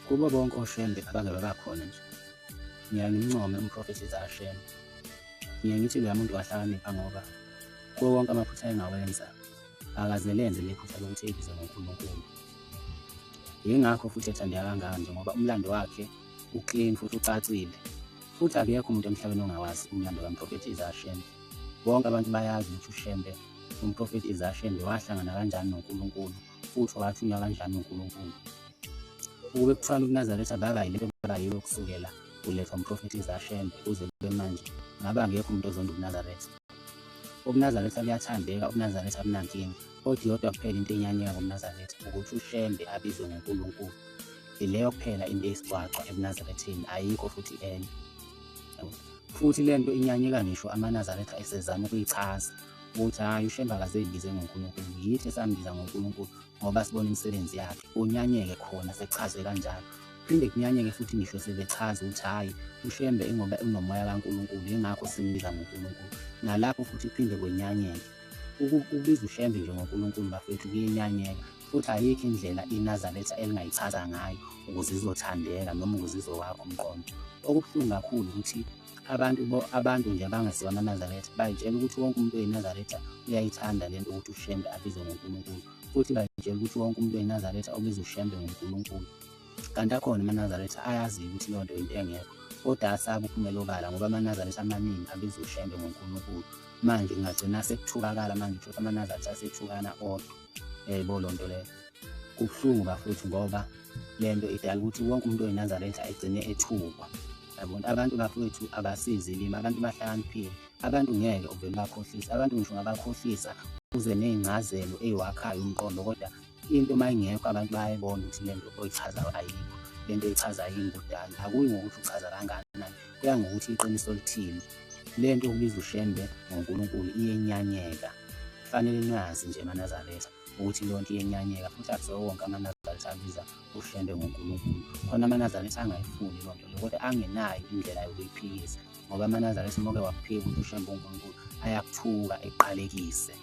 Kubo bonke oShembe abake babakhona nje, ngiyaye ngimncome uMprofethi Isaiah Shembe. Ngiye ngithi loya muntu wahlakanipha ngoba kuwo wonke amaphutha ayengawenza, akaze lenze le phutha lokuthi eyibize ngoNkulunkulu. Yingakho futhi ethandeka kangaka nje ngoba umlando wakhe u-clean futhi ucacile. Futhi akekho umuntu emhlabeni ongawazi umlando kaMprofethi Isaiah Shembe. Bonke abantu bayazi ukuthi uShembe, uMprofethi Isaiah Shembe wahlangana kanjani noNkulunkulu futhi wathunywa kanjani uNkulunkulu. Ukube kuthiwa ubuNazaretha baba yilento baba yiyo kusukela kulethwa uMprofethi Isaiah Shembe kuze kube manje, ngabe akekho umuntu ozonda ubuNazaretha. UbuNazaretha buyathandeka, ubuNazaretha abunankinga. Kodwa iyodwa kuphela into enyanyeka ngobuNazaretha ukuthi uShembe abizwe ngoNkulunkulu. Ileyo kuphela into eyisigcwagcwa ebuNazaretheni, ayikho futhi enye. Futhi le nto inyanyeka ngisho amaNazaretha esezama ukuyichaza ukuthi hhayi uShembe akazeyibize ngoNkulunkulu, yithi esambiza ngoNkulunkulu ngoba sibona imisebenzi yakhe. Kunyanyeke khona sekuchazwe kanjalo. Kuphinde kunyanyeke futhi ngisho sebechaza ukuthi hhayi uShembe ingoba unomoya kaNkulunkulu yingakho simbiza ngoNkulunkulu. Nalapho futhi kuphinde kwenyanyeke. Ukubiza uShembe nje ngoNkulunkulu bafethu kuyenyanyeka futhi ayikho indlela iNazaretha elingayichaza ngayo ukuze izothandeka noma ukuze izowakha umqondo. Okubuhlungu kakhulu ukuthi abantu abantu nje abangasiwo amaNazaretha bayitshela ukuthi wonke umuntu oyiNazaretha uyayithanda lento ukuthi uShembe abizwe ngoNkulunkulu futhi bayitshela ukuthi wonke umuntu oyiNazaretha ubiza uShembe ngoNkulunkulu. Kanti akhona amaNazaretha ayaziyo ukuthi leyo nto into engekho kodwa asaba ukuphumela obala ngoba amaNazaretha amaningi abiza uShembe ngoNkulunkulu. Manje kungagcina sekuthukakala manje uthole amaNazaretha asethukana odwa. Yebo loo nto leyo. Kubuhlungu bafowethu ngoba le nto idala ukuthi wonke umuntu oyiNazaretha egcine ethukwa. Yabona abantu bafowethu abasizi limi, abantu bahlakaniphile. Abantu ngeke uvele ubakhohlise, abantu ngisho ungabakhohlisa uze ney'ncazelo ey'wakhayo umqondo kodwa into uma ingekho abantu bayayibona ukuthi le nto oyichazayo ayikho. Le nto oyichazayo iyingudane. Akuyi ngokuthi uchaza kangakanani, kuya ngokuthi iqiniso lithini. Le nto yokubiza uShembe ngoNkulunkulu iyenyanyeka. Kufanele nazi nje maNazaretha ukuthi leyo nto iyenyanyeka futhi akusiwo wonke amaNazaretha abiza uShembe ngoNkulunkulu. Khona amaNazaretha angayifuni leyo nto leyo kodwa angenayo indlela yokuyiphikisa ngoba amaNazaretha uma uke wakuphika ukuthi uShembe uNkulunkulu ayakuthuka ekuqalekise.